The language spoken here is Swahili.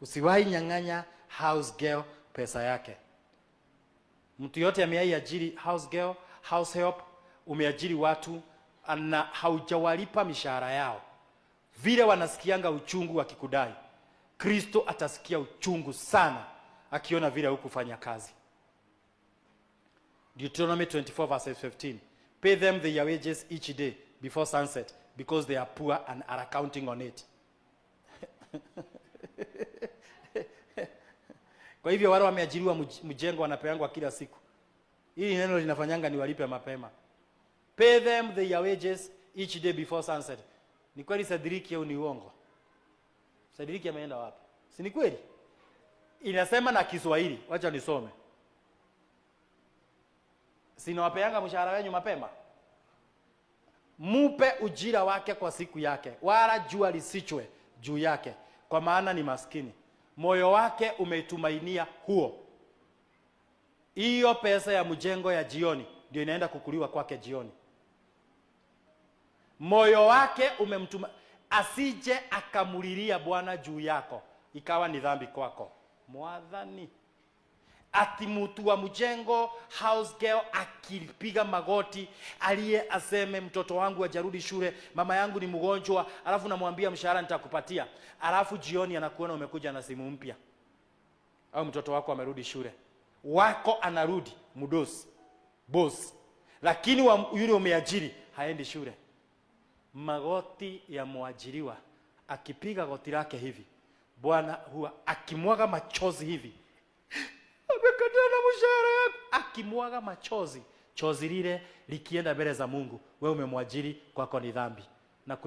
Usiwahi nyang'anya house girl pesa yake. Mtu yote ameaiajiri house girl, house help, umeajiri watu na haujawalipa mishahara yao, vile wanasikianga uchungu wakikudai, Kristo atasikia uchungu sana akiona vile hukufanya kazi. Deuteronomy 24 verse 15. Pay them their wages each day before sunset, because they are poor and are counting on it. Kwa hivyo wale wameajiriwa mjengo wanapeangwa kila siku. Hili neno linafanyanga ni walipe mapema. Pay them their wages each day before sunset. Ni kweli Sadiriki au ni uongo? Sadiriki ameenda wapi? Si ni kweli? Inasema na Kiswahili, wacha nisome. Sinawapeanga mshahara wenu mapema. Mupe ujira wake kwa siku yake, wala jua lisichwe juu yake, kwa maana ni maskini. Moyo wake umetumainia huo. Hiyo pesa ya mjengo ya jioni ndio inaenda kukuliwa kwake jioni. Moyo wake umemtuma, asije akamulilia Bwana juu yako, ikawa ni dhambi kwako. Mwadhani ati mtu wa mjengo house girl akipiga magoti aliye aseme mtoto wangu hajarudi shule, mama yangu ni mgonjwa, alafu namwambia mshahara nitakupatia, alafu jioni anakuona umekuja na simu mpya au mtoto wako amerudi shule, wako anarudi mdosi boss, lakini yule umeajiri haendi shule. Magoti ya mwajiriwa akipiga goti lake hivi, Bwana huwa akimwaga machozi hivi, amekataa na mshahara yako, akimwaga machozi, chozi lile likienda mbele za Mungu, wewe umemwajiri, kwako ni dhambi. Na kuna